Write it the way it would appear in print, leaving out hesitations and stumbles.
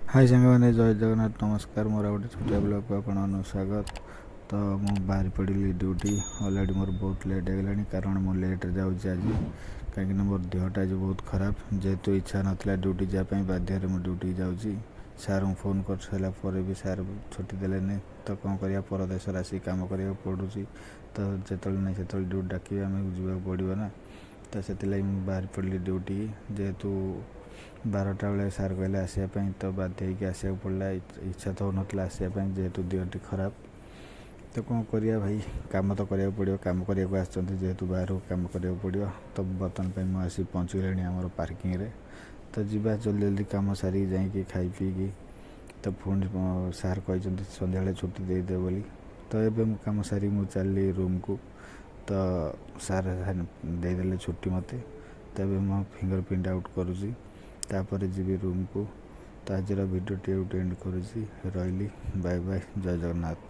High ସାଙ୍ଗମାନେ, ଜୟ ଜଗନ୍ନାଥ, ନମସ୍କାର। ମୋର ଆଉ ଗୋଟେ ଛୋଟିଆ ବ୍ଲଗ୍କୁ ଆପଣମାନଙ୍କୁ ସ୍ୱାଗତ। ତ ମୁଁ ବାହାରି ପଡ଼ିଲି ଡ୍ୟୁଟି। ଅଲରେଡ଼ି ମୋର ବହୁତ ଲେଟ୍ ହେଇଗଲାଣି, କାରଣ ମୁଁ ଲେଟ୍ରେ ଯାଉଛି ଆଜି, କାହିଁକିନା ମୋର ଦେହଟା ଆଜି ବହୁତ ଖରାପ। ଯେହେତୁ ଇଚ୍ଛା ନଥିଲା ଡ୍ୟୁଟି ଯିବା ପାଇଁ, ବାଧ୍ୟରେ ମୁଁ ଡ୍ୟୁଟି ଯାଉଛି। ସାର୍ଙ୍କୁ ଫୋନ୍ କରିସାରିଲା ପରେ ବି ସାର୍ ଛୁଟି ଦେଲେନି। ତ କ'ଣ କରିବା, ପରଦେଶରେ ଆସିକି କାମ କରିବାକୁ ପଡ଼ୁଛି। ତ ଯେତେବେଳେ ନାହିଁ ସେତେବେଳେ ଡ୍ୟୁଟି ଡାକିବେ, ଆମକୁ ଯିବାକୁ ପଡ଼ିବ ନା। ତ ସେଥିଲାଗି ମୁଁ ବାହାରି ପଡ଼ିଲି ଡ୍ୟୁଟି। ଯେହେତୁ 12ଟା ବେଳେ ସାର୍ କହିଲେ ଆସିବା ପାଇଁ, ତ ବାଧ୍ୟ ହେଇକି ଆସିବାକୁ ପଡ଼ିଲା। ଇଚ୍ଛା ତ ହେଉନଥିଲା ଆସିବା ପାଇଁ, ଯେହେତୁ ଦେହଟି ଖରାପ। ତ କ'ଣ କରିବା ଭାଇ, କାମ ତ କରିବାକୁ ପଡ଼ିବ। କାମ କରିବାକୁ ଆସିଛନ୍ତି ଯେହେତୁ ବାହାରକୁ, କାମ କରିବାକୁ ପଡ଼ିବ। ତ ବର୍ତ୍ତମାନ ପାଇଁ ମୁଁ ଆସି ପହଞ୍ଚିଗଲିଣି ଆମର ପାର୍କିଂରେ। ତ ଯିବା ଜଲ୍ଦି ଜଲ୍ଦି କାମ ସାରିକି ଯାଇକି ଖାଇ ପିଇକି। ତ ପୁଣି ସାର୍ କହିଛନ୍ତି ସନ୍ଧ୍ୟାବେଳେ ଛୁଟି ଦେଇଦେବେ ବୋଲି। ତ ଏବେ ମୁଁ କାମ ସାରିକି ମୁଁ ଚାଲିଲି ରୁମ୍କୁ। ତ ସାର୍ ଦେଇଦେଲେ ଛୁଟି ମୋତେ। ତ ଏବେ ମୁଁ ଫିଙ୍ଗର ପ୍ରିଣ୍ଟ ଆଉଟ୍ କରୁଛି, ତାପରେ ଯିବି ରୁମ୍କୁ। ତ ଆଜିର ଭିଡ଼ିଓଟି ଏଇଠୁ ଏଣ୍ଡ କରୁଛି। ରହିଲି, ବାଏ ବାଏ, ଜୟ ଜଗନ୍ନାଥ।